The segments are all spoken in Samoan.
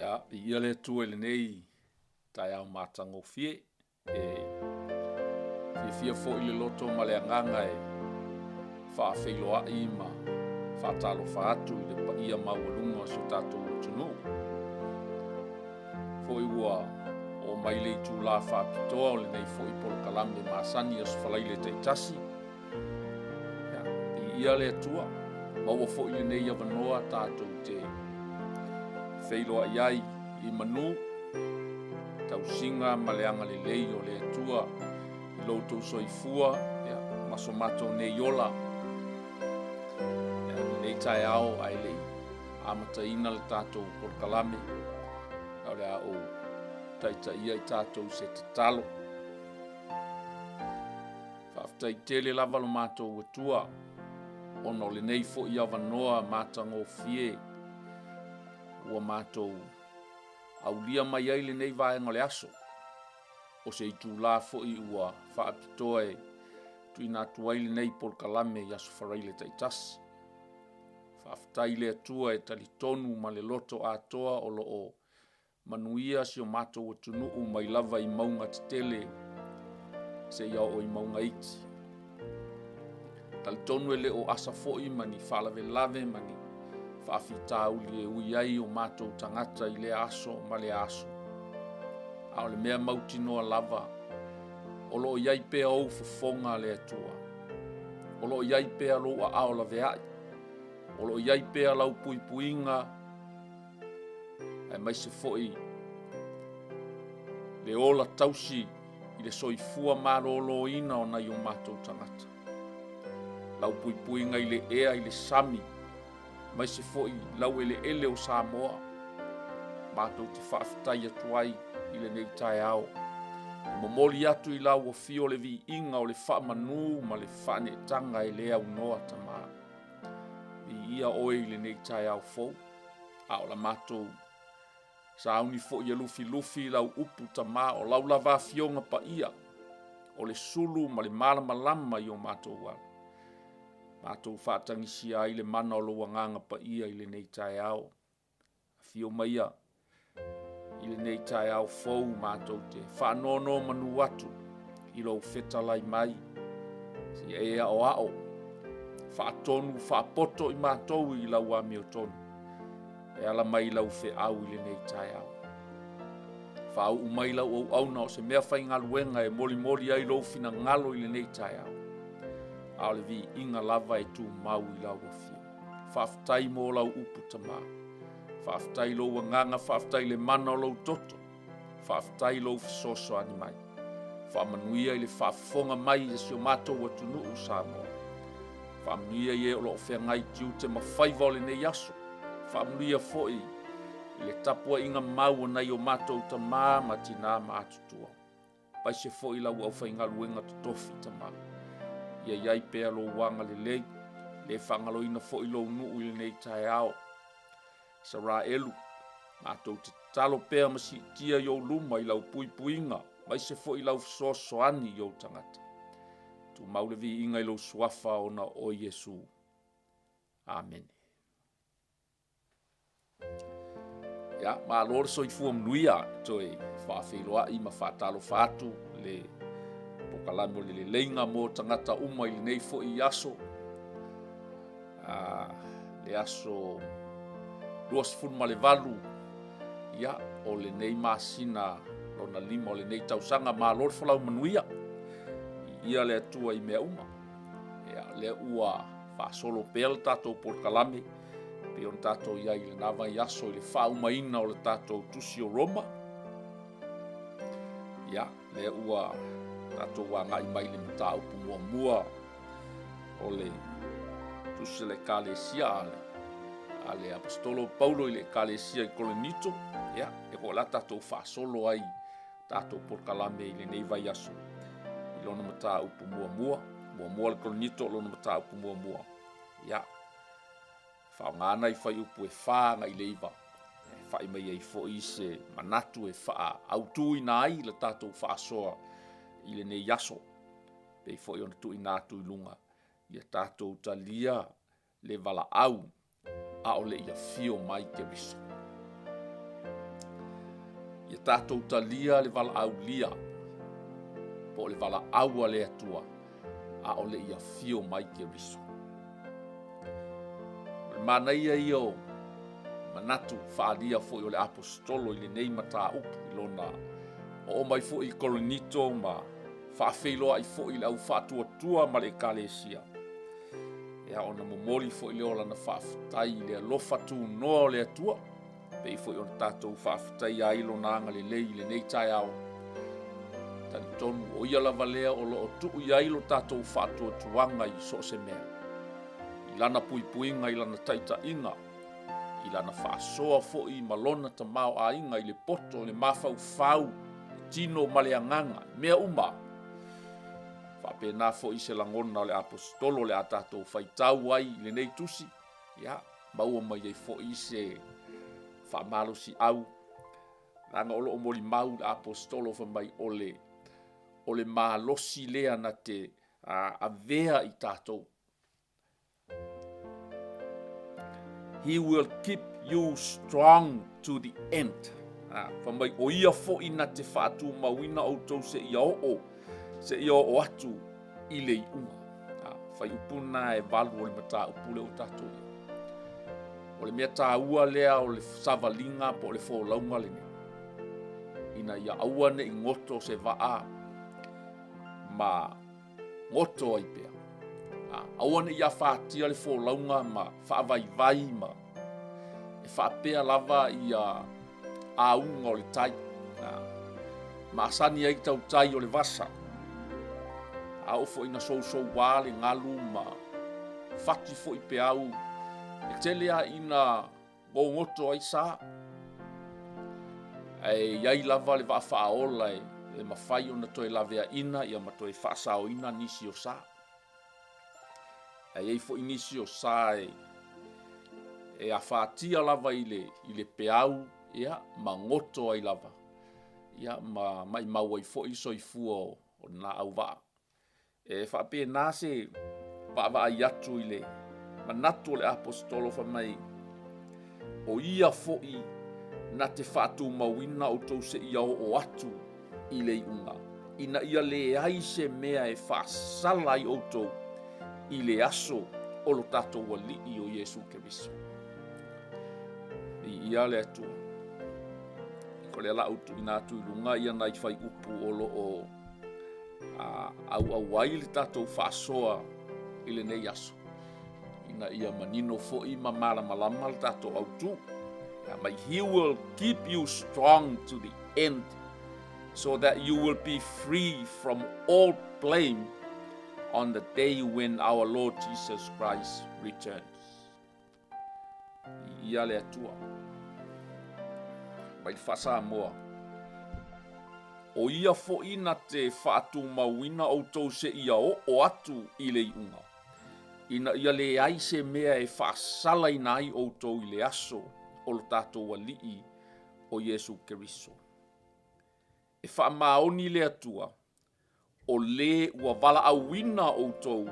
Ia, viia le Atua i lenei taeao matagofie. E fiafia foi le loto ma le agaga e faafeiloai ma faatalofa atu i le paia maualuga o si o tatou atunuu. Foi ua oo mai le itula faapitoa o lenei foi polokalame masani i Aso Faraile taitasi. Ia, viia le Atua, maua foi lenei avanoa tatou te feiloai ai i manu, tausiga ma le agalelei o le Atua i lo outou soifua ma so matou nei ola. Ia, lenei taeao ae le i amataina le tatou polokalame, o le a ou taitaia i tatou i se tatalo. Faafetai tele lava lo matou Atua ona o lenei foi avanoa matagofie ua matou aulia mai ai lenei vaega o le aso, o se itula foi ua faapitoa e tuuina atu ai lenei polokalame i Aso Faraile taitasi. Faafetai i le Atua e talitonu ma le loto atoa o lo o manuia si o matou atunuu mai lava i mauga tetele seia oo i mauga iti. Talitonu e le o asa foi ma ni faalavelave ma ni faafitauli e ui ai o matou tagata i lea aso ma lea aso. A o le mea mautinoa lava, o lo o i ai pea ou fofoga le Atua. O lo o i ai pea lou aao laveai. O lo o i ai pea lau puipuiga aemaise foi le ola tausi i le soifua maloloina o nai o matou tagata. Lau puipuiga i le ea i le sami, aemaise foi laueleele o Samoa. Matou te faafetai atu ai i lenei taeao. E momoli atu i lau afio le viiga o le faamanu ma le faaneetaga e le aunoa Tama. Viia oe i lenei taeao fou, a o la matou sauni foi e lufilufi lau upu Tama, o lau lava afioga paia, o le sulu ma le malamalama i o matou ala. Matou faatagisia ai le mana o lou agaga paia i lenei taeao. Afio maia i lenei taeao fou matou te faanonomanu atu i lou fetalai mai, seia e aoao faatonu faapoto i matou i lau amiotonu e ala mai i lau feau i lenei taeao. Faauu mai lau auauna o se mea faigaluega e molimoli ai lou finagalo i lenei taeao, a o le viiga lava e tumau i lau afio. Faafetai mo lau upu Tama, faafetai lou agaga, faafetai le mana o lou toto, faafetai lou fesoasoani mai. Faamanuia i le faafofoga mai e si o matou atunuu Samoa. Faamanuia i e o lo o feagai tiute ma faiva o lenei aso. Faamanuia foi i le tapuaiga mau a nai o matou tama ma tina ma atutua. Aemaise foi lau aufaigaluega totofi Tama. Ia i ai pea lou agalelei, le faagaloina foi lou nuu i lenei taeao. Isaraelu, matou te tatalo pea ma siitia i ou luma i lau puipuiga, aemaise foi lau fesoasoani i ou tagata. Tumau le viiga i lou suafa ona o Iesu. Amene. Ia, malo le soifua manuia, toe faafeiloai ma faatalofa atu le polokalame o le leleiga mo tagata uma i lenei foi aso. Le aso 28 ia, o lenei masina lona lima o lenei tausaga. Malo le folau manuia, ia le Atua i mea uma. Ia, lea ua faasolo pea le tatou polokalame pei ona tatou i ai i lena vaiaso i le faaumaina o le tatou tusi o Roma. Ia, lea ua tatou agai mai i le mataupu muamua o le tusi a le Ekalesia a le Aposetolo Paulo i le Ekalesia i Korinito. Ia, e foi la tatou faasolo ai tatou polokalame i lenei vaiaso i lona mataupu muamua. Muamua le Korinito lona mataupu muamua. Ia, faaaoga nai fuaiupu e 4 agai le 9 e fai mai ai foi se manatu e faaautuina ai le tatou faasoa i lenei aso. Pei foi ona tuuina atu i luga, ia tatou talia le valaau a o le i afio mai Keriso. Ia tatou talia le valaaulia po o le valaau a le Atua a o le i afio mai Keriso. O le manaia ia o manatu faaalia foi o le Aposetolo i lenei mataupu i lona oo mai foi i Korinito ma faafeiloai foi i le au faatuatua ma le Ekalesia. Ia ona momoli foi lea o lana faafetai i le alofa tunoa o le Atua pei foi ona tatou faafetaia ai lona agalelei i lenei taeao. Talitonu o ia lava lea o lo o tuu i ai lo tatou faatuatuaga i so o se mea, i lana puipuiga, i lana taitaiga, i lana faasoa foi ma lona tamaoaiga i le poto, i le mafaufau, le tino ma le agaga, mea uma. Faapena foi se lagona o le Aposetolo o le a tatou faitau ai i lenei tusi, ia, maua mai ai foi se faamalosiau, leaga o lo o molimau le Aposetolo fai mai o le, o le malosi lea na te avea i tatou. He will keep you strong to the end. Fai mai o ia foi na te faatumauina outou seia oo, seia oo atu i le iuga. Fuaiupu lena e valu o le mataupu lea ua tatou i ai. O le mea taua lea o le savaliga po o le folauga lenei, ina ia aua ne i goto se vaa ma goto ai pea. Aua ne i afatia le folauga ma faavaivai ma e faapea lava ia auga o le tai. Masani ai tautai o le vasa. A oo foi ina sousouā le galu ma fati foi peau, e tele lava ina gogoto ai sa. Ae i ai lava le vaa faaola e mafai ona toe laveaina ia ma toe faasaoina nisi o sa. Ae i ai foi nisi o sa e, e afatia lava i le, i le peau ia, ma goto ai lava ia, ma maimau ai foi le soifua o, o lena auvaa. E faapena se vaavaai atu i le manatu o le Aposetolo fai mai, o ia foi na te faatumauina outou seia oo atu i le iuga, ina ia leai se mea e faasala ai outou i le aso o lo tatou Alii o Iesu Keriso. Viia le Atua. O lea la ou tuuina atu i luga ia nai fuaiupu o lo o auau ai le tatou faasoa i lenei aso, ina ia manino foi ma malamalama le tatou autu. Mai, He will keep you strong to the end so that you will be free from all blame on the day when our Lord Jesus Christ returns. Ia le Atua. Mai le Faa-Samoa. O ia foi na te faatumauina outou seia oo atu i le iuga, ina ia leai se mea e faasalaina ai outou i le aso o lo tatou Alii o Iesu Keriso. E faamaoni le Atua, o lē ua valaauina outou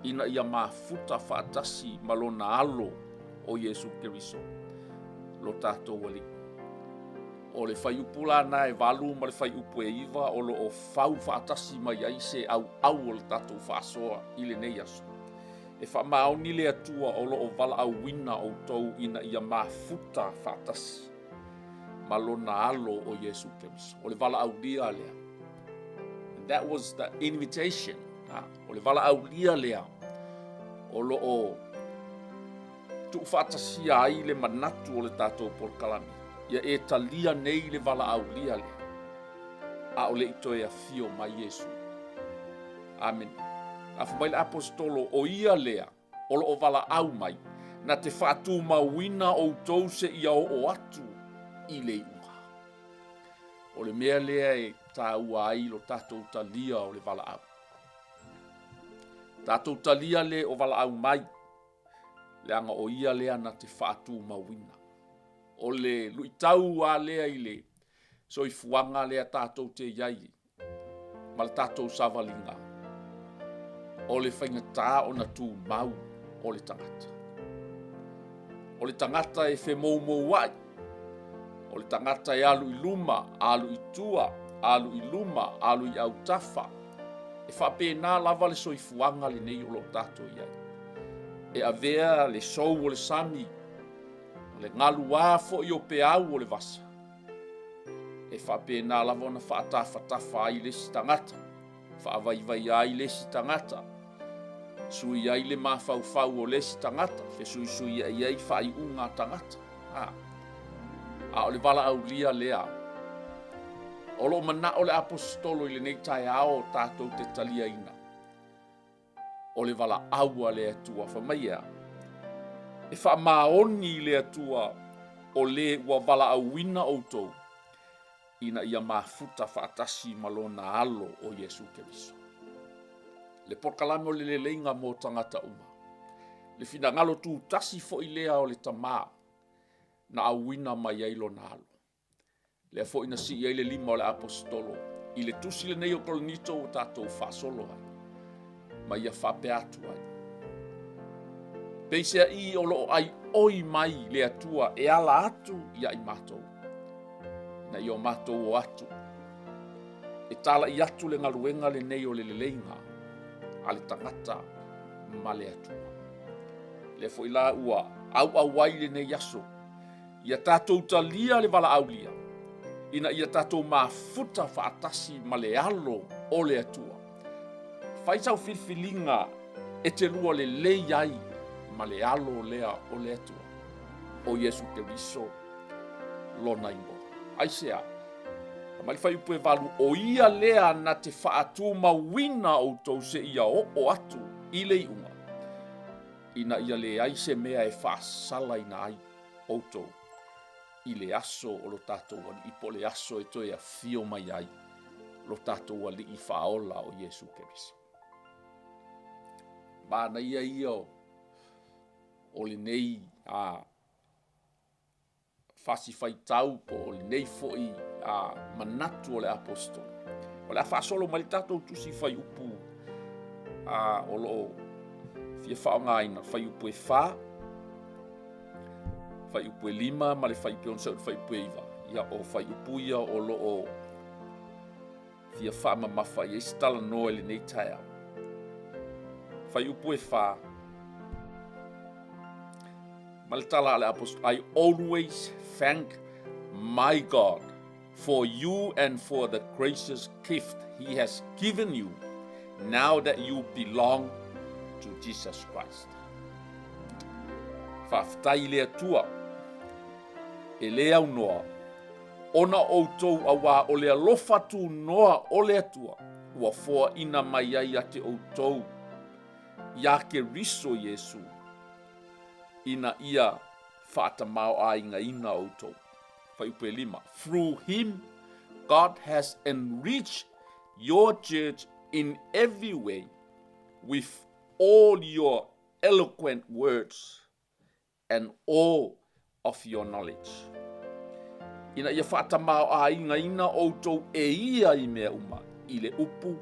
ina ia mafuta faatasi ma lona Alo o Iesu Keriso, lo tatou Alii. O le fuaiupu la na e 8 ma le fuaiupu e 9 o lo o fau faatasi mai ai se auau o le tatou faasoa i lenei aso. E faamaoni le Atua o lo o valaauina outou ina ia mafuta faatasi ma lona Alo o Iesu Keriso. O le valaaulia lea. And that was the invitation. Ha? O le valaaulia lea o lo o tuufaatasia ai le manatu o le tatou polokalame. Ia e talia nei le valaaulia lea, a o le i toe afio mai Iesu. Amene. A fai mai le Aposetolo, o ia lea o lo o valaau mai, na te faatumauina outou seia oo atu i le iuga. O le mea lea e taua ai lo tatou talia o le valaau. Tatou talia le o valaau mai, leaga o ia lea na te faatumauina. O le luitau lava lea i le soifuaga lea tatou te i ai ma le tatou savaliga, o le faigata ona tumau o le tagata. O le tagata e femoumouai, O le tagata e alu i luma, alu i tua, alu i luma, alu i autafa. E faapena lava le soifuaga lenei o lo o tatou i ai. E avea le sou o le sami, le galuā foi o peau o le vasa. E faapena lava ona faatafatafa ai le isi tagata, faavaivaia ai le isi tagata, sui ai le mafaufau o le isi tagata, fesuisuiai ai faaiuga a tagata. A, a o le valaaulia lea o lo o manao le Aposetolo i lenei taeao tatou te taliaina, o le valaau a le Atua. Fai mai e a? E faamaoni i le Atua o le ua valaauina outou ina ia mafuta faatasi ma lona Alo o Iesu Keriso. Le polokalame o le leleiga mo tagata uma. Le finagalo tutasi foi lea o le Tamā na auina mai ai lona Alo. Lea foi na sii ai le lima o le Aposetolo i le tusi lenei o Korinito ua tatou faasolo ai, ma ia faapea atu ai. Peiseai o lo o aioi mai le Atua e ala atu ia i matou, ina ia o matou o atu, e talai atu le galuega lenei o le leleiga a le tagata ma le Atua. Lea foi la ua auau ai lenei aso, Ia tatou talia le valaaulia, ina ia tatou mafuta faatasi ma le alo o le Atua. Fai sau filifiliga e te lua lelei ai ma le alo lea o le Atua, o Iesu Keriso lona igoa. Aisea? Fai mai le fuaiupu e valu, o ia lea na te faatumauina outou seia oo atu i le iuga, ina ia leai se mea e faasalaina ai outou i le aso o lo tatou Alii, po o le aso e toe afio mai ai lo tatou Alii faaola o Iesu Keriso. Manaia ia o lenei a fasi faitau po o lenei foi a manatu o le aposetolo. O le a faasolo mai le tatou tusi fuaiupu a o lo o fia faaaogaina fuaiupu e 4, fuaiupu e 5 ma le fuaiupu e 6 le fuaiupu e 9. Ia o fuaiupu ia o lo o fia faamamafa i ai se talanoa i lenei taeao. Fuaiupu e 4 ma le tala a le aposetolo, I always thank my God for you and for the gracious gift he has given you now that you belong to Jesus Christ. Faafetai i le Atua e le aunoa ona outou auā o le alofa tunoa o le Atua ua foaina mai ai ia te outou iā Keriso Iesu ina ia faatamaoaigaina outou. Fuaiupu e lima. Through him God has enriched your church in every way with all your eloquent words and all of your knowledge. Ina ia faatamaoaigaina outou e ia i mea uma, i le upu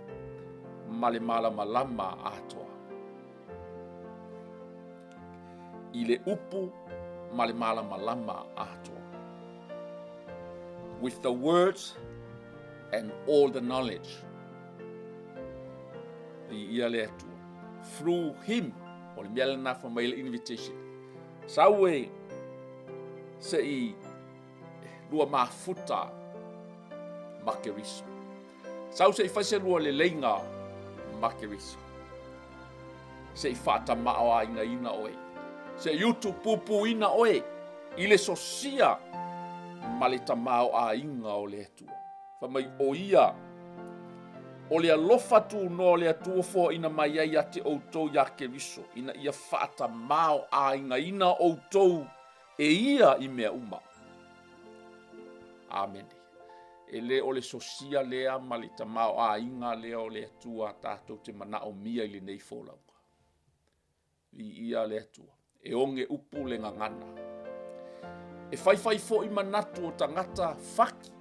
ma le malamalama atoa. I le upu ma le malamalama atoa. With the words and all the knowledge. Viia le Atua. Through him, o le mea lena fai mai le invitation. Sau e se i lua mafuta ma Keriso. Sau se i fai se lua leleiga ma Keriso. Se i faatamaoaigaina oe. Se i utu pupuina oe i le sosia ma le tamaoaiga o le Atua. Fai mai o ia o le alofa tunoa o le Atua foaina mai ai ia te outou iā Keriso, ina ia faatamaoaigaina outou e ia i mea uma. Amene. E le o le sosia lea ma le tamaoaiga lea o le Atua tatou te manaomia i lenei folauga. Viia le Atua. E oge upu le gagana. E faifai foi manatu o tagata faki.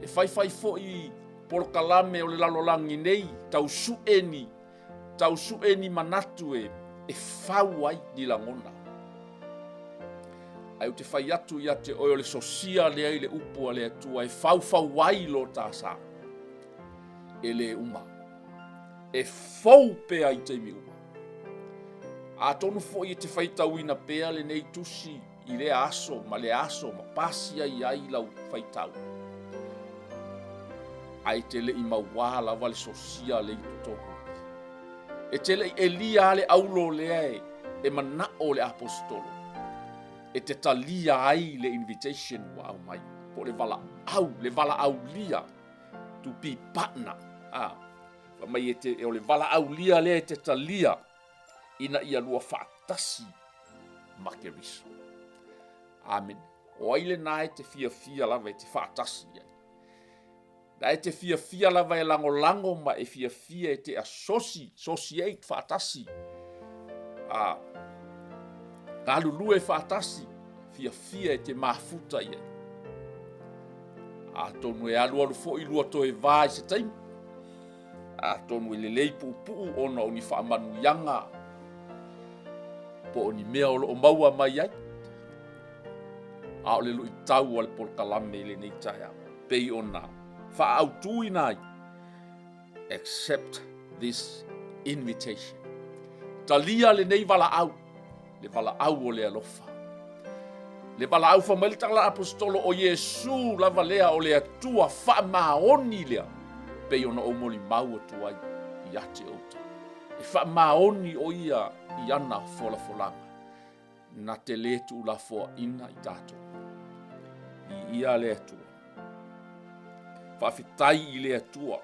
E faifai foi polokalame o le lalolagi nei, tau su'e ni, tau su'e ni manatu e, e fau ai ni lagona. Ae ou te fai atu ia te oe o le sosia lea i le upu a le Atua e faufau ai lo ta sa. E le uma. E fou pea i taimi uma. Atonu foi e te faitauina pea lenei tusi i lea aso ma lea aso ma pasi ai ai lau faitau. Ae te le i mauā lava le sosia le i totonu. E te le i ʻelia a le ʻaulo lea e, e manaʻo le ʻAposetolo e te talia ai le invitation ua aumai, po o le valaau, le valaaulia, to be partner. A, fai mai e te, o le valaaulia lea e te talia ina ia lua faatasi ma Keriso. Amene. O ai lena e te fiafia lava e te faatasi i ai? Na e te fiafia lava e lagolago ma e fiafia e te asosi, associate faatasi, a galulue faatasi, fiafia e te mafuta i ai. Atonu e alualu foi lua toe va i se taimi, atonu e lelei puupuu ona o ni faamanuiaga po o ni mea o lo o maua mai ai. A o le luitau a le polokalame i lenei taeao, pei ona faaautuina ai, accept this invitation. Talia lenei valaau, le valaau o le alofa. Le valaau fai mai le tala aposetolo o Iesu lava lea o le Atua faamaoni lea, pei ona ou molimau atu ai ia te outou. E faamaoni o ia i ana folafolaga. Na te lē tuulafoaina i tatou. Viia le Atua. Faafetai i le Atua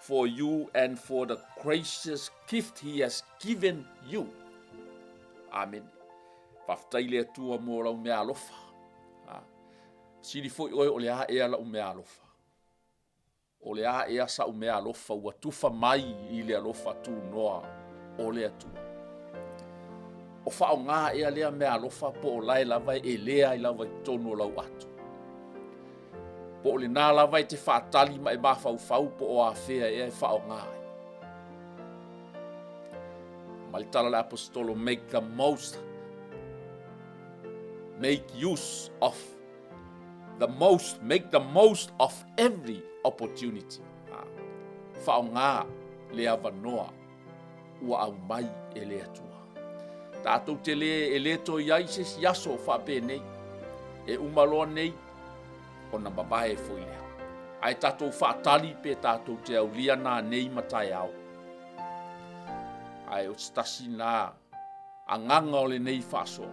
for you and for the gracious gift he has given you. Amen. Faafetai i le Atua mo lau mea alofa. Sili foi oe o le a ea lau mea alofa. O le a ea sa'u meaalofa ua tufa mai i le alofa tunoa o le Atua? O faaaoga ea lea meaalofa po o lae lava e elea ai lava i totonu o lau ato? Po o lena lava e te faatali ma e mafaufau po o afea ea e faaaoga ai? Ma le tala a le Aposetolo, make the most, make use of the most, make the most of every opportunity. Ha. Faaaoga le avanoa ua aumai e le Atua. Tatou te le, e le toe i ai se isi aso faapenei. E uma loa nei, ona mavae foi lea. Ae tatou faatali pe tatou te aulia nanei ma taeao. Ae o se tasi na agaga o lenei faasoa.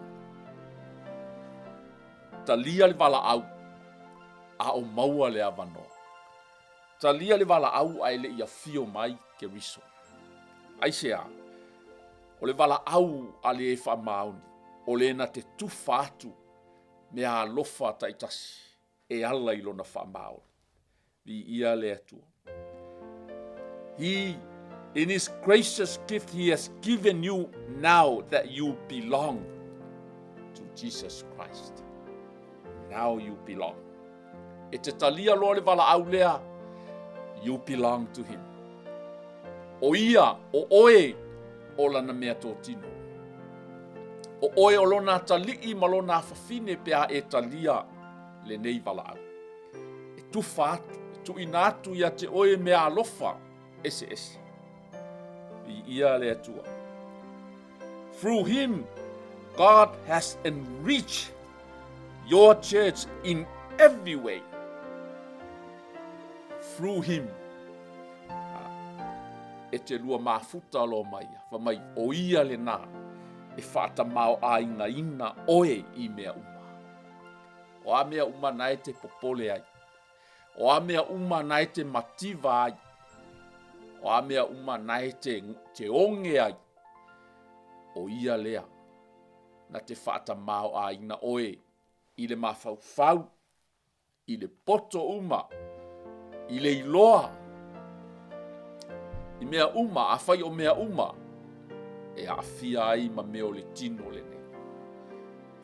Talia le valaau a o maua le avanoa. Talia le valaau ae le i afio mai Keriso. Aisea? O le valaau a le e faamaoni, o le na te tufa atu meaalofa taitasi e ala i lona faamaoni. Viia le Atua. He, in his gracious gift, he has given you now that you belong to Jesus Christ. Now you belong. E te talia loa le valaau lea, you belong to him. O ia, o oe, o lana mea tōtino. O oe o lona atalii ma lona afafine pe a e talia lenei valaau. E tufa atu, e tuuina atu ia te oe mea alofa eseese. Viia le Atua. Through him, God has enriched your church in every way. Through him. E te lua mafuta loa mai ia. Fai mai, o ia lena e faatamao-aigaina oe i mea uma. O a mea uma na e te popole ai. O a mea uma na e te mativa ai. O a mea uma na e te, te oge ai. O ia lea na te faatamao-aiga oe i le mafaufau, i le poto uma, i le iloa, i mea uma, afai o mea uma, e aafia ai ma mea o le tino lenei.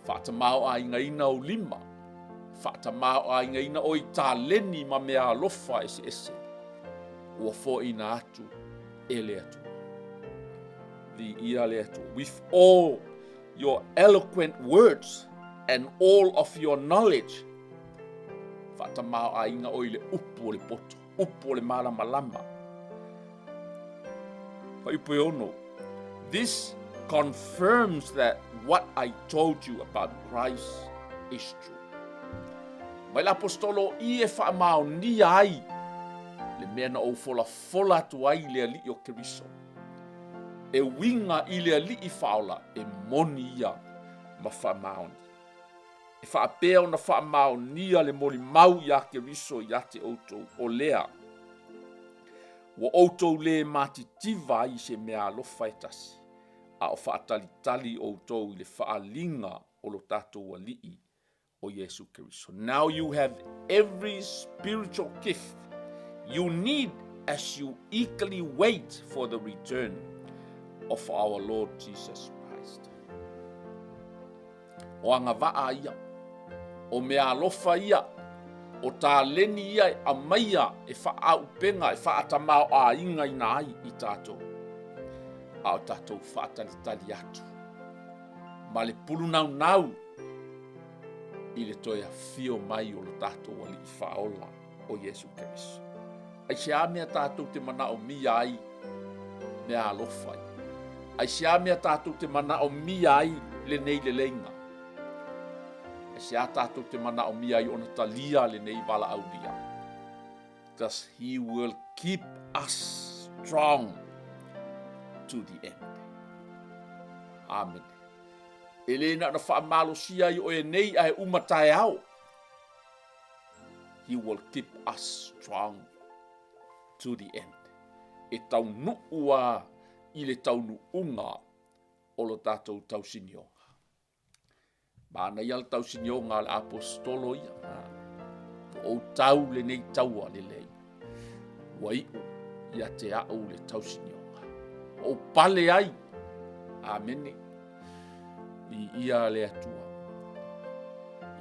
Faatamaoaigaina ou lima, faatamaoaigaina oe i taleni ma mea alofa eseese, ua foaina atu e le Atua. Viia le Atua. With all your eloquent words. and all of your knowledge. Faatamaoaiga oe i le upu o le poto, upu o le malamalama. Fuaiupu e ono. This confirms that what I told you about Christ is true. Mai le apostolo i e faamaonia ai le mea na ou folafola atu ai i le Alii o Keriso. E uiga i le Alii faaola e moni ia ma faamaoni. E faapea ona faamaonia le molimau iā Keriso ia te outou, o lea, ua outou lē matitiva ai i se meaalofa e tasi, a o faatalitali outou i le faaaliga o lo tatou Alii o Iesu Keriso. Now you have every spiritual gift you need as you eagerly wait for the return of our Lord Jesus Christ. O agavaa ia, o meaalofa ia, o taleni ia e aumaia e faaaupega, e faatamaoaigaina ai i tatou, a o tatou faatalitali atu ma le pulunaunau i le toe afio mai o lo tatou Alii Faaola o Iesu Keriso. Aisea mea tatou te manaomia ai meaalofa ia? Aisea mea tatou te manaomia ai lenei leleiga? Aisea tatou te manaomia ai ona talia lenei valaaulia? Because he will keep us strong to the end. Amene. E le na ona faamalosia ai oe nei ae uma taeao. He will keep us strong to the end. E taunuu a i le taunuuga o lo tatou tausinioga. Manaia le tausinioga a le aposetolo ia. Ua ou tau lenei taua lelei. Ua iu ia te au le tausinioga. Ua ou pale ai. Amene. Viia le Atua.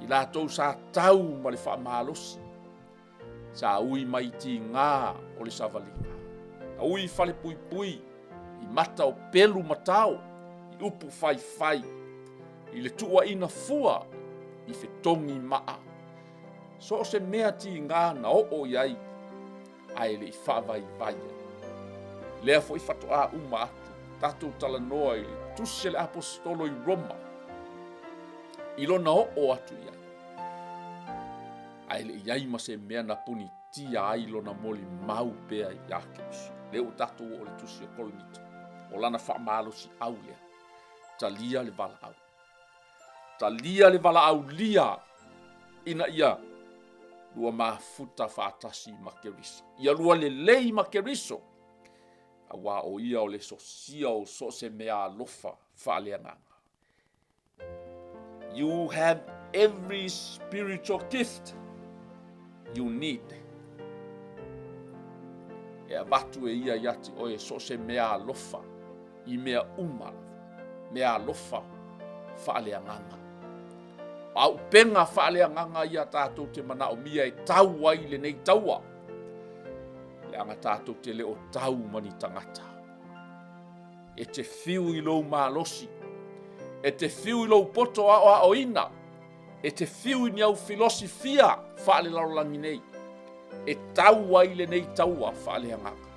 I latou sa tau ma le faamalosi, sa ui mai tigā o le savaliga. Na ui falepuipui i mata o pelu ma tao, i upu faifai, i le tuuaina fua, i fetogi maa. So o se mea tigā na oo i ai, ae le i faavaivai ai. Lea foi faatoa uma atu tatou talanoa i le tusi a le Aposetolo i Roma, i lona oo atu i ai, ae le i ai ma se mea na punitia ai lona molimau pea iā Keriso. Lea ua tatou oo i le tusi o Korinito, o lana faamalosiau lea, talia le valaau. Talia le valaaulia ina ia lua mafuta faatasi ma Keriso. Ia lua lelei ma Keriso, auā o ia o le sosia o so o se mea alofa faaleagaga. You have every spiritual gift you need. E avatu e ia ia te oe so o se mea alofa i mea uma lava, mea alofa faaleagaga. O auupega faaleagaga ia tatou te manaomia e tau ai lenei taua, leaga tatou te le o tau ma ni tagata. E te fiu i lou malosi, e te fiu i lou poto aoaoina, e te fiu i ni au filosifia faalelalolagi nei, e tau ai lenei taua faaleagaga.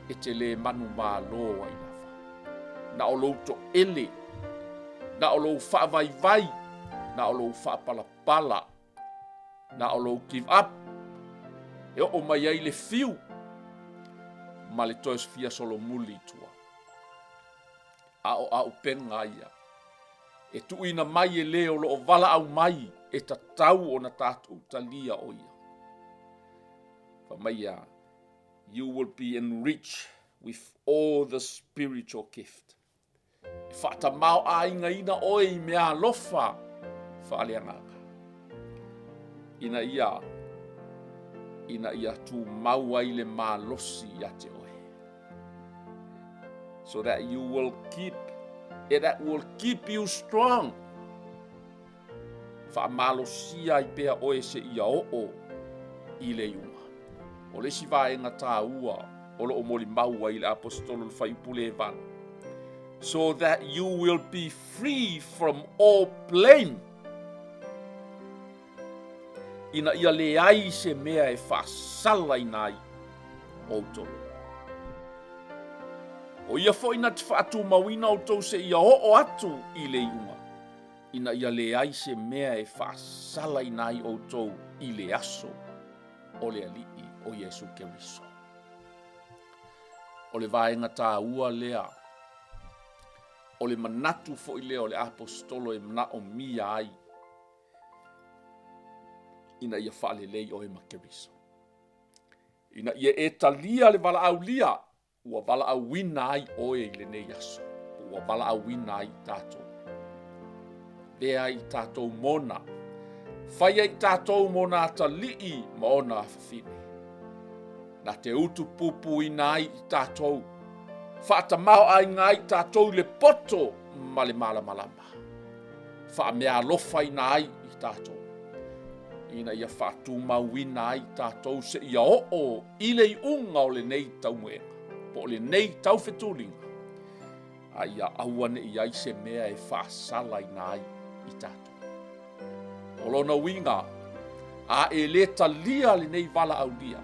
E te lē manumalo ai lava. Na o lou toele, na o lou faavaivai, na o lou faapalapala, na o lou give up, e oo mai ai le fiu ma le toe fia solomuli i tua. A o auupega ia e tuuina mai e le o lo o valaau mai e tatau ona tatou talia o ia. Fai mai ia, you will be enriched with all the spiritual gift. E faatamaoaigaina oe i mea alofa faaleagaga, ina ia ina ia tumau ai le malosi ia te oe. So that you will keep, that will keep you strong. Faamalosia ai pea oe seia oo i le iuga. O le isi vaega tāua o lo o molimau ai le Aposetolo le Fuaiupu le 8, So that you will be free from all blame. ina ia leai se mea e faasalaina ai outou. O ia foi na te faatumauina outou seia oo atu i le iuga, ina ia leai se mea e faasalaina ai outou i le aso o le Alii o Iesu Keriso. O le vaega taua lea, o le manatu foi lea o le Aposetolo e manaomia ai ina ia faalelei oe ma Keriso. Ina ia e talia le valaaulia ua valaauina ai oe i lenei aso, po ua valaauina ai i tatou. Avea ai i tatou mona, fai ai i tatou mona atalii ma ona afafine. Na te utu pupuina ai i tatou, faatamaoaiga ai i tatou i le poto ma le malamalama. Faameaalofaina ai i tatou, ina ia faatumauina ai tatou seia oo i le iuga o lenei taumoega, po o lenei taufetuliga, a ia aua ne i ai se mea e faasalaina ai i tatou. O lona uiga, a e le talia lenei valaaulia,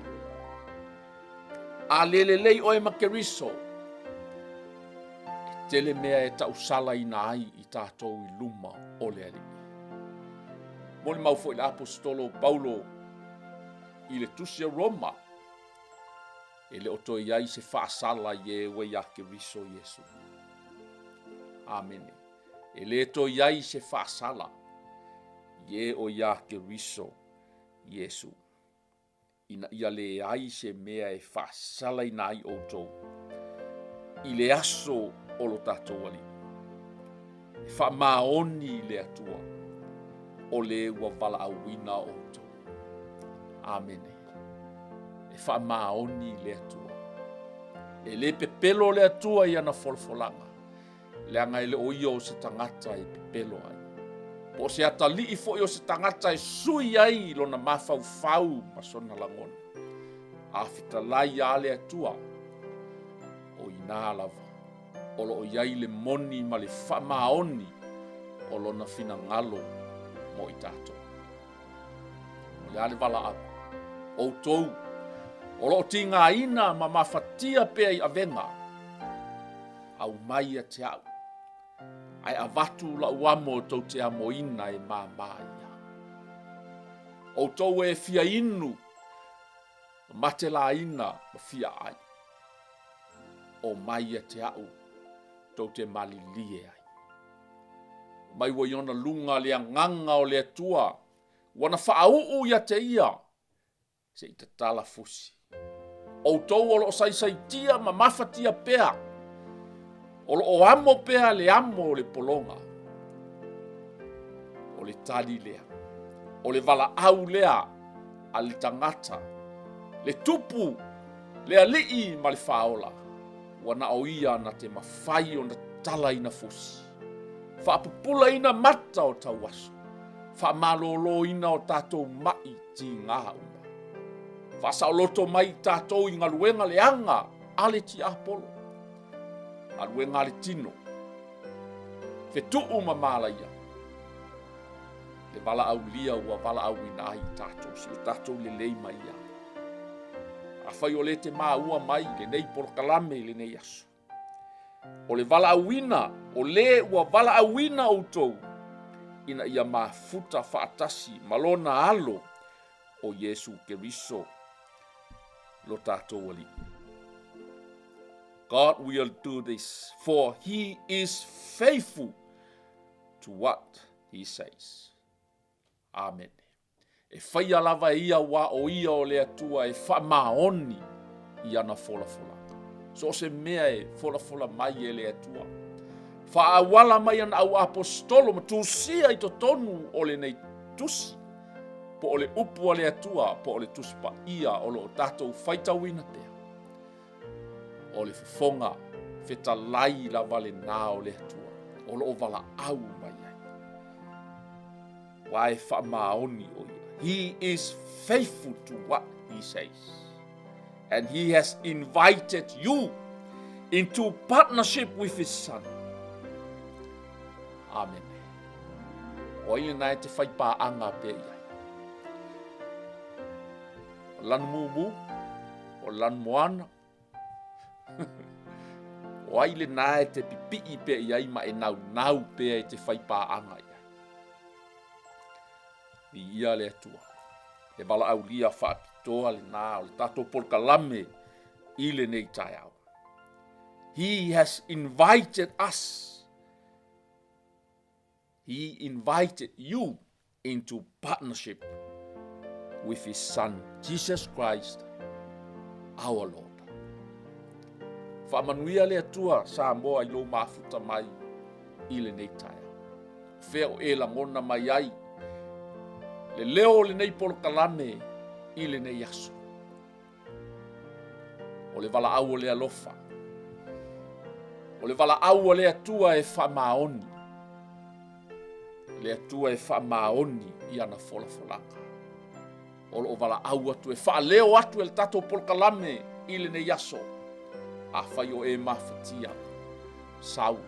A le lelei oe ma Keriso, e tele mea e tausalaina ai i tatou i luma o le Alii. Molimau foi le Aposetolo o Paulo i le tusi a Roma, e le o toe i ai se faasala i e ua iā Keriso Iesu. Amene. E le toe i ai se faasala i e o iā Keriso Iesu. ina ia leai se mea e faasalaina ai outou i le aso o lo tatou Alii. E faamaoni i le Atua o le ua valaauina outou. Amene. E faamaoni i le Atua. E le pepelo le Atua i ana folafolaga. Leaga e le o ia o se tagata e pepelo ai, po o se atalii foi o se tagata e sui ai lona mafaufau ma sona lagona. A fetalai a le Atua, o inā lava o lo o i ai le moni ma le faamaoni o lona finagalo mo i tatou. O le a le valaau? Outou o lo o tigaina ma mafatia pea i avega, aumai ia te au, ae avatu lau amo tou te amoina e māmā ia. Outou e fia inu, ma matelaina ma fia ai, o mai ia te au tou te malilie ai. Mai ua i ona luga le agaga o le Atua, ua na faauu ia te ia, se i tatala fusi. Outou o lo o saisaitia ma mafatia pea, o lo o amo pea le amo o le pologa. O le tali lea, o le valaau lea a le tagata, le tupu, le alii ma le faaola, ua na o ia na te mafai ona tatalaina fusi, faapupulaina mata o tauaso, faamaloloina o tatou maʻi tigā uma. Faasaoloto mai i tatou i galuega leaga a le tiapolo, galuega a le tino, fetuu ma malaia, le valaaulia ua valaauina ai i tatou, si o tatou lelei ma ia. Afai o lea e te maua mai lenei polokalame i lenei aso, o le valaauina, o le ua valaauina outou ina ia mafuta faatasi ma lona alo o Iesu Keriso lo tatou Alii. God will do this, for he is faithful to what he says. Amene. E faia lava e ia aua o ia o le Atua e faamaoni i ana folafolaga. So o se mea e folafola mai e le Atua. Faaauala mai ana au aposetolo ma tusia i totonu o lenei tusi, po o le upu a le Atua, po o le tusi paia o lo o tatou faitauina pea. O le fofoga fetalai lava lena o le Atua o lo o valaau mai ai. Aua e faamaoni o ia. He is faithful to what he says. And he has invited you into partnership with his son. Amen. O ai lena e te whai pāanga pea i ai. lanumumu, o le lanumoana. O ai lena e te pipii pea i ai ma e naunau pea e te fai paaga i ai? Viia le Atua. Le valaaulia faapitoa lena o le tatou polokalame i lenei taeao. He has invited us. He invited you into partnership with his son Jesus Christ our Lord. Faamanuia le Atua Samoa i lou mafuta mai i lenei taeao. Fea o e lagona mai ai le leo o lenei polokalame i lenei aso. O le valaau o le alofa. O le valaau a le Atua e faamaoni. Le Atua e faamaoni i ana folafolaga. O loo valaau atu e faaleo atu e le tatou polokalame i lenei aso. Afai o e mafatia, sau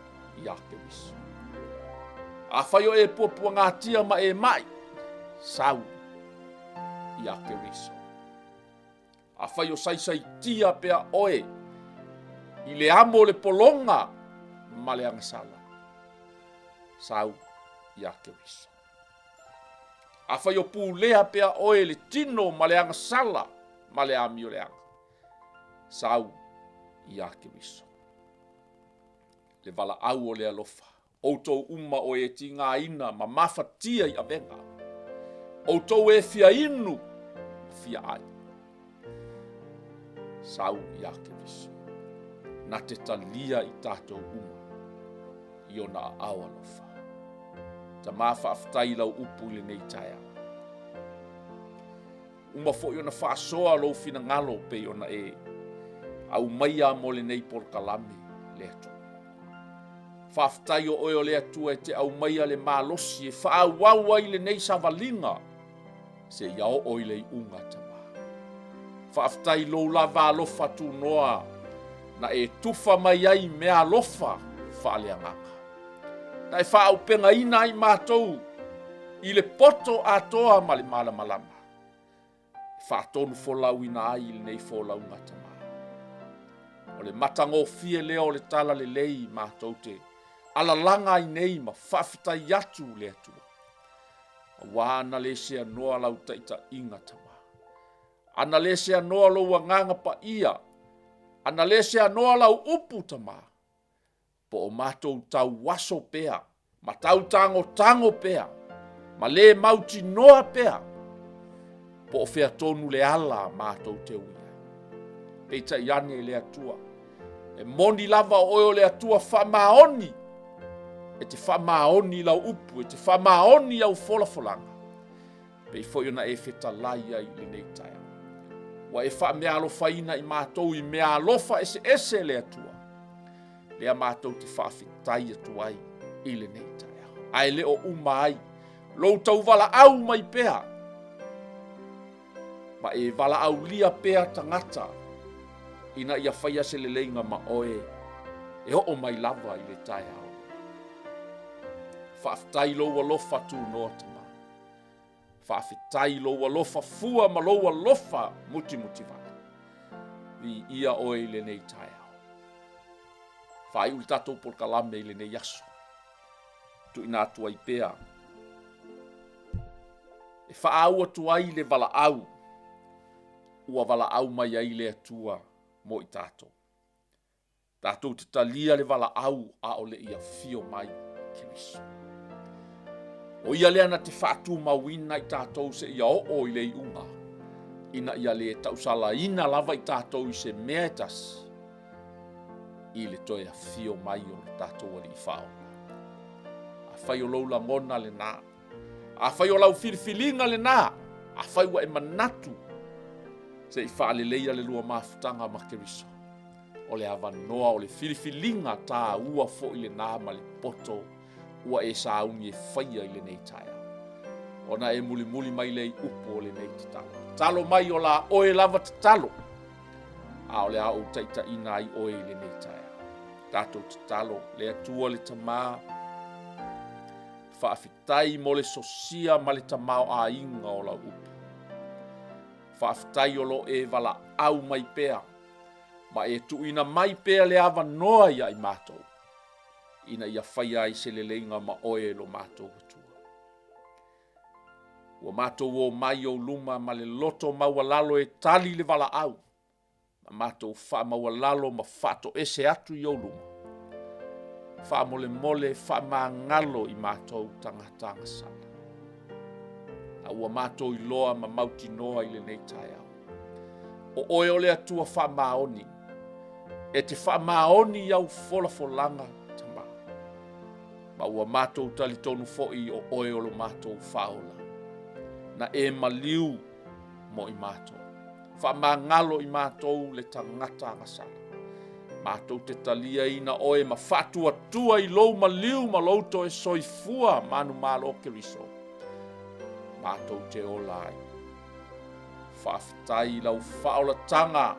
ia Keriso. Afai o e puapuagatia ma e mai, sau ia Keriso. Afai o saisaitia pea oe i le amo o le pologa ma le agasala, sau ia Keriso. Afai o pulea pea oe le tino ma le agasala ma le amioleaga, sau ia Keriso. Le valaau o le alofa Outou uma o e tigaina ma mafatia i avega, outou e fia inu ma fia ai, sau ia Keriso, na te talia i tatou uma i ona aao alofa. Tama faafetai i lau upu i lenei taeao. Uma foi ona faasoa lou finagalo pei ona e aumaia mo lenei polokalame le Atua. Faafetai o oe o le Atua e te aumaia le malosi e faaauau ai lenei savaliga seia oo i le iuga Tama. Faafetai lou lava alofa tunoa na e tufa mai ai meaalofa faaleagaga. Na e faaaupegaina ai matou i le poto atoa ma le malamalama. E faatonu folauina ai i lenei folauga Tama. O le matagofie lea o le tala lelei matou te alalaga ai nei ma faafetai atu le Atua. Aua ana le seanoa lau taitaiga Tama. Ana le seanoa lou agaga paia. Ana le seanoa lau upu Tama. Po o matou tauaso pea, ma tau tagotago pea, ma le mautinoa pea, po o fea tonu le ala matou te ui ai. Peitai ane e le Atua, e moni lava o oe o le Atua faamaoni, e te faamaoni i lau upu, e te faamaoni i au folafolaga, pei foi ona e fetalai ai i lenei taeao. Ua e faameaalofaina i matou i meaalofa eseese le Atua, lea matou te faafetai atu ai i lenei taeao. Ae le o uma ai lou tauvalaau mai pea, ma e valaaulia pea tagata ina ia faia se leleiga ma oe e oo mai lava i le taeao. Faafetai lou alofa tunoa Tama. Faafetai i lou alofa fua ma lou alofa mutimutivale. Viia oe i lenei taeao. Faaiu le tatou polokalame i lenei aso. Tuuina atu ai pea e faaau atu ai le valaau ua valaau mai ai le Atua mo i tatou. Tatou te talia le valaau a o le i afio mai Keriso. O ia lea na te faatumauina i tatou seia oo i le iuga, ina ia le tausalaina lava i tatou i se mea e tasi, i le toe afio mai o le tatou Alii Faaola. Afai o lou lagona lena, afai o lau filifiliga lena, afai ua e manatu se i faaleleia le lua mafutaga ma Keriso, O le avanoa o le filifiliga taua foi lena ma le poto ua e sauni e faia i lenei taeao. Ona e mulimuli mai lea i upu o lenei tatalo. Tatalo mai o la oe lava tatalo, a o le a ou taitaiina ai oe i lenei taeao. Tatou tatalo, le Atua le Tama, faafetai mo le sosia ma le tamaoaiga o lau upu. Faafetai o lo o e valaau mai pea ma e tuuina mai pea le avanoa ia i matou ina ia faia ai se leleiga ma oe lo matou Atua. Ua matou o mai i ou luma ma le loto maualalo e tali le valaau, ma matou faamaualalo ma faatoese atu i ou luma. Faamolemole faamagalo i matou tagata agasala. A ua matou iloa ma mautinoa i lenei taeao, o oe o le Atua faamaoni, e te faamaoni i au folafolaga Tama. Ma ua matou talitonu foi o oe o lo matou faaola, na e maliu mo i matou. Faamagalo i matou le tagata agasala. Matou te taliaina oe ma faatuatua i lou maliu ma lou toe soifua manumalo Keriso. Matou te ola ai. Faafetai i lau faaolataga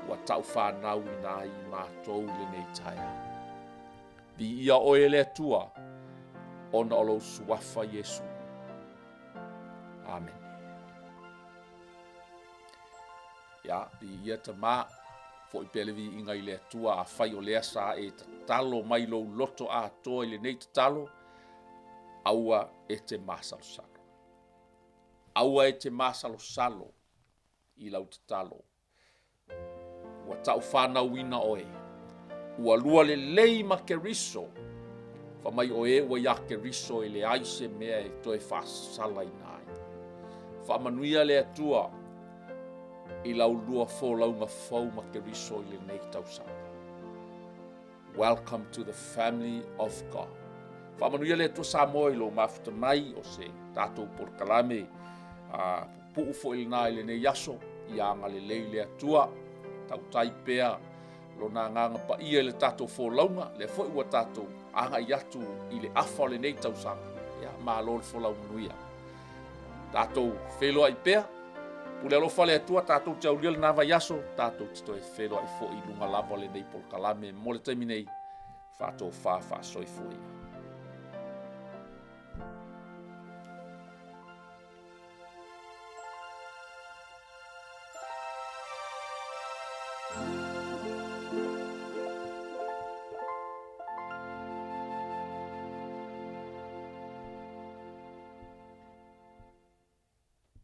ua taufanauina ai i matou i lenei taeao. Viia oe e le Atua ona o lou suafa Iesu. Amene. Ia, viia Tama, foi pea le viiga i le Atua, afai o lea sa e tatalo mai lou loto atoa i lenei tatalo, aua e te masalosalo. Aua e te masalosalo i lau tatalo. Ua taufanauina oe, ua lua lelei ma Keriso, fa mai o e ua iā Keriso e leai se mea e toe faasalaina ai. Faamanuia le Atua i lau lua folauga fou ma Keriso i lenei tausaga. Welcome to the family of God. Faamanuia le Atua Samoa i lou mafuta mai o se tatou polokalame a pupuu foi lena i lenei aso. Ia agalelei le Atua, tautai pea lona agaga paia i le tatou folauga, lea foi ua tatou agai atu i le afa o lenei tausaga. Ia, malo le folau manuia. Tatou feiloai pea, pule alofa le Atua, tatou te aulia lena vaiaso, tatou te toe feiloai foi i luga lava o lenei polokalame mo le taimi nei, faatofa faasoifua ia.